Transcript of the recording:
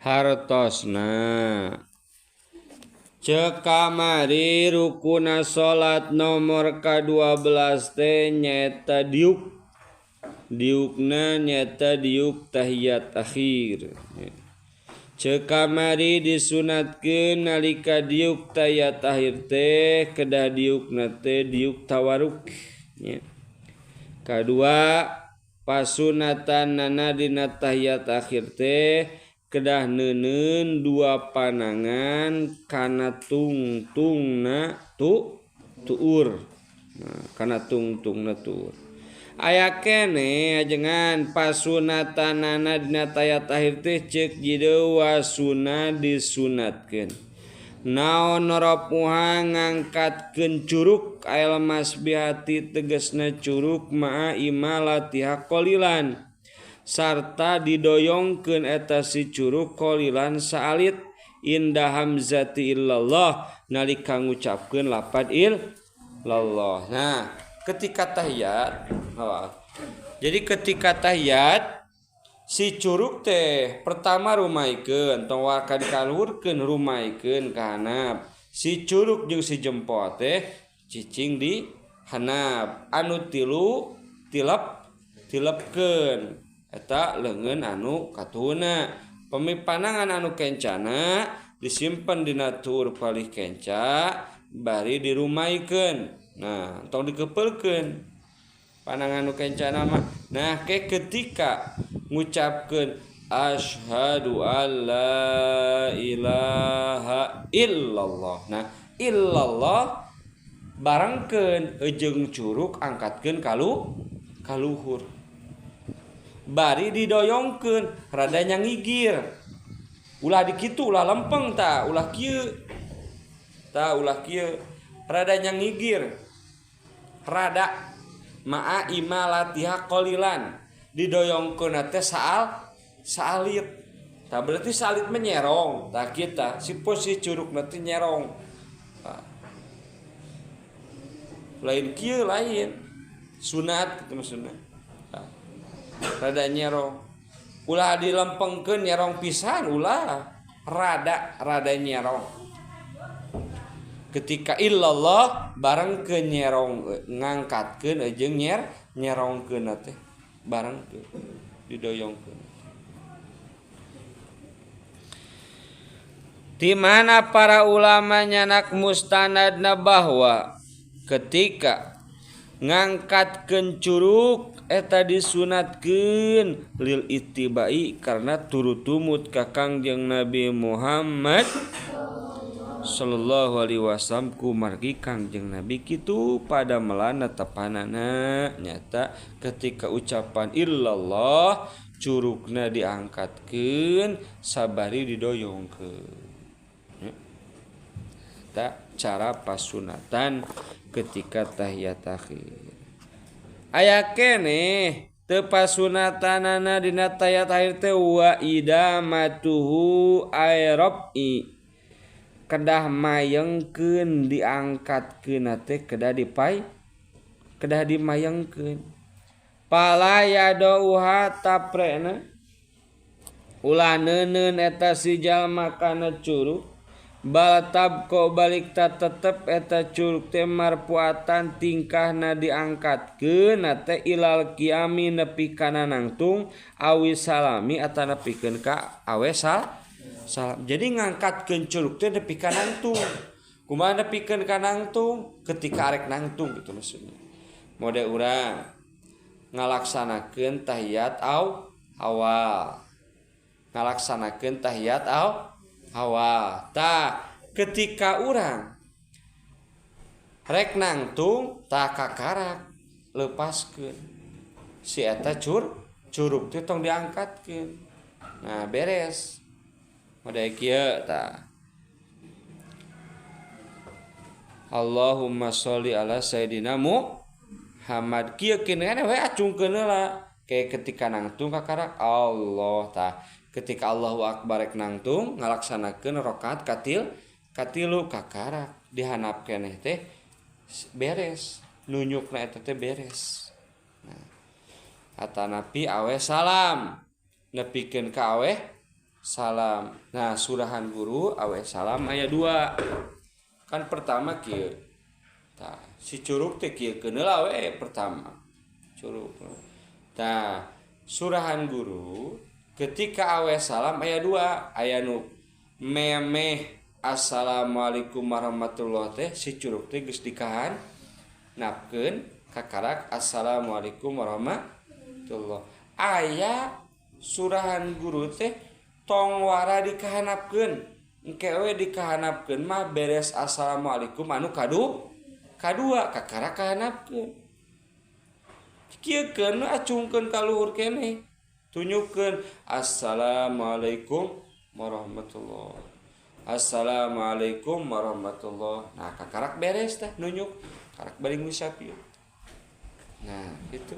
hartosna. Ceuk kamari rukuna salat nomor ka-12 teh nyaeta diuk. Diukna nyaeta diuk tahiyat akhir. Ceuk kamari disunatkeun nalika diuk tahiyat akhir teh kedah diukna teh diuk tawaruk nya. Kadua pasunatanana dina tahiyat akhir teh kedah neuneun dua panangan kana tungtungna tuur. Nah, kana tungtungna tuur. Aya keneh ajengan pasunatanana dina tahiyat akhir teh ceuk jideua wasuna disunatkeun. Naon ropuha ngangkatkeun curuk ail masbihati tegasna curuk maa imalatiha qalilan sarta didoyongkeun eta si curuk qalilan saalit inda hamzati illallah nalika ngucapkeun lapad illallah. Nah, ketika tahiyat, jadi ketika tahiyat si curuk teh pertama rumaikeun tong waka dikaluhurkeun rumaikeun ka handap. Si curuk jeung si jempol teh cicing di handap, anu tilu tilep tilepkeun eta leungeun anu katuhuna. Pemi panangan anu kencana disimpen dina tuur palih kenca bari dirumaikeun. Nah, tong dikepeulkeun panangan anu kencana mah. Nah, ke ketika ngucapkeun asyhadu alla ilaha illallah. Nah, illallah barengkeun jeung curuk angkatkeun kaluhur. Bari didoyongkeun rada nyangigir. Ulah dikitu, ulah lempeng ta, ulah kieu. Ta ulah kieu. Rada nyangigir. Rada ma'a imalatiha qalilan. Didoyongkeun teh saalit. Tah berarti saalit menyerong. Tah kita si posisi curukna teh nyerong. Tah. Lain kieu lain. Sunat kitu maksudna. Tah. Rada nyerong. Ulah dilempengkeun nyerong pisan ulah. Rada nyerong. Ketika illallah barengkeun nyerong ngangkatkeun jeung nyerongkeun teh barengkeun didoyongkeun. Di mana para ulama nyanak mustanadna bahwa ketika ngangkatkeun curuk eta disunatkeun lil ittibai karena turut tumut ka Kangjeng Nabi Muhammad sallallahu alaihi wasallam kumargi Kangjeng Nabi kitu pada melana tepanana nyata ketika ucapan illallah curukna diangkatkeun sabari didoyongkeun. Ta cara pasunatan ketika tahiyat akhir. Aya keneh teu pasunatanana dina tahiyat akhir teh wa idamatuhu airabi kedah mayengkeun diangkatkeun teh kedah dipai kedah dimayengkeun. Pala yadauha taprena ulah neuneun eta si jalma kana curuk bal tabko balik ta tetep eta curuk teh marpuatan tingkahna diangkatkeun teh ilal qiyami nepi kana nangtung awi salami atawa nepikeun ka awe salam. Jadi ngangkatkeun curuk teh nepi ka nangtung. Kumaha nepikeun ka nangtung? Ketika arek nangtung gitu maksudnya. Mode urang ngalaksanakeun tahiyat awal. Ngalaksanakeun tahiyat awal. Tah ketika urang rek nangtung tah kakarak lepaskeun. Si eta curuk teh tong diangkatkeun. Nah, beres. Mode kieu tah. Allahumma sholli ala sayidina Muhammad. Kieu keneh we acungkeun heula. Kayak ketika nangtung kakarak Allah tah. Ketika Allahu akbar rek nangtung ngalaksanakeun rakaat katilu kakarak dihanap keneh teh beres, nunyukna eta teh beres. Nah, atanapi awe salam nepikeun ka awe salam. Nah, surahan guru awe salam aya dua. Kan pertama kieu. Tah, si curug teh kieu heula we pertama. Curug. Tah, surahan guru ketika awe salam aya dua, aya nu memeh assalamualaikum warahmatullahi teh si curug teh geus dikahan napkeun kakarak assalamualaikum warahmatullahi. Aya surahan guru teh tong wara dikahanapkeun, engke we dikahanapkeun mah beres assalamualaikum anu kadua kakara kahanapkeun. Kieu keun acungkeun ka luhur keneh, tunjukkeun assalamualaikum warahmatullahi, assalamualaikum warahmatullahi. Nah, kakarak beres teh nunjuk karak bari ngusap ieu. Nah, gitu.